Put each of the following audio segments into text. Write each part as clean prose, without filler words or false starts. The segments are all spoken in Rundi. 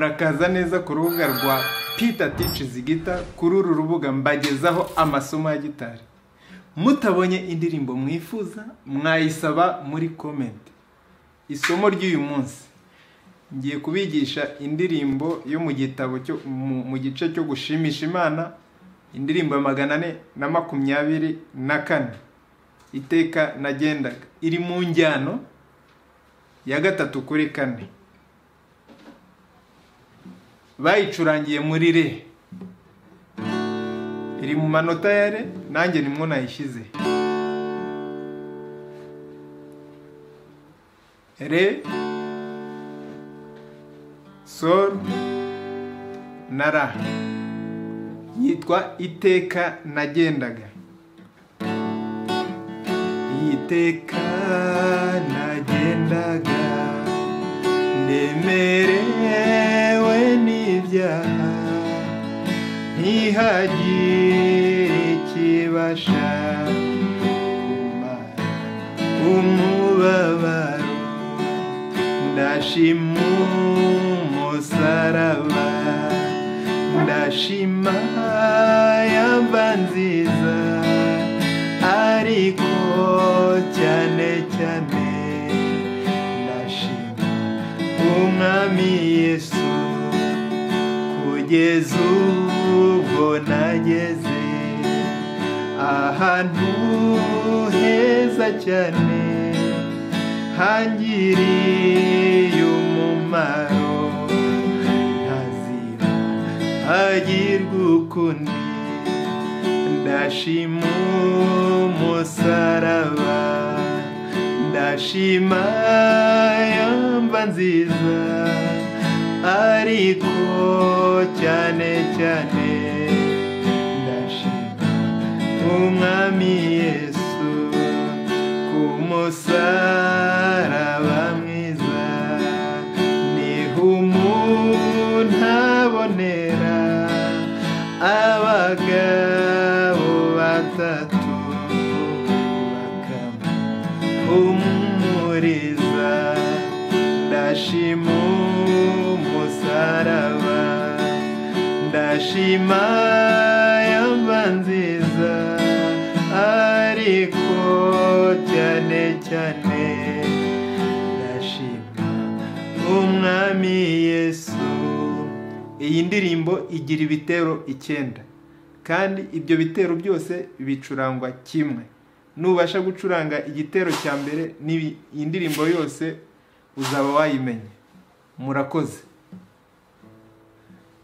Murakaza neza ku rubuga rwa Peter Teaches Guitar. Kuri uru rubuga mbagezaho amasomo ya gitari. Mutabonye indirimbo mwifuza mwayisaba muri comment. Isomo ry'uyu munsi ngiye kubigisha indirimbo yo mu gitabo cyo mu gice cyo gushimisha Imana, indirimbo ya 424, Iteka Nagendaga, iri mu njyano ya 3/4. Bayicurangiye muri re, iri mu manota ya re, nanjye nimwo nayishyize. Re, sol na ra. Yitwa Iteka Nagendaga. Iteka nagendaga ndemerewe n'ibyaha, ntihagire ikibasha kumara umubabaro. Ndashima umusaraba, ndashima yamba nziza, ariko cyane cyane ndashima Umwami Yesu, kugeza ubwo nageze ahantu heza cyane, hangiriye umumaro, ntaziba agirwa ukundi. Ndashima umusaraba, ndashima yamba nziza, ariko cyane cyane ndashima Umwami Yesu, ku musaraba mwiza niho umuntu abonera abagabo batatu bakamuhumuriza. Ndashima umusaraba, ndashima yamba nziza, ariko cyane cyane ndashima Umwami Yesu. Iyi ndirimbo igira ibitero 9, kandi ibyo bitero byose bicurangwa kimwe. Nubasha gucuranga igitero cya mbere iyi ndirimbo yose uzaba wayimenye. Murakoze.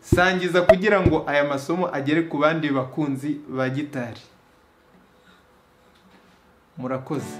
Sangiza kugira ngo aya masomo agere ku bandi bakunzi ba gitari. Murakoze.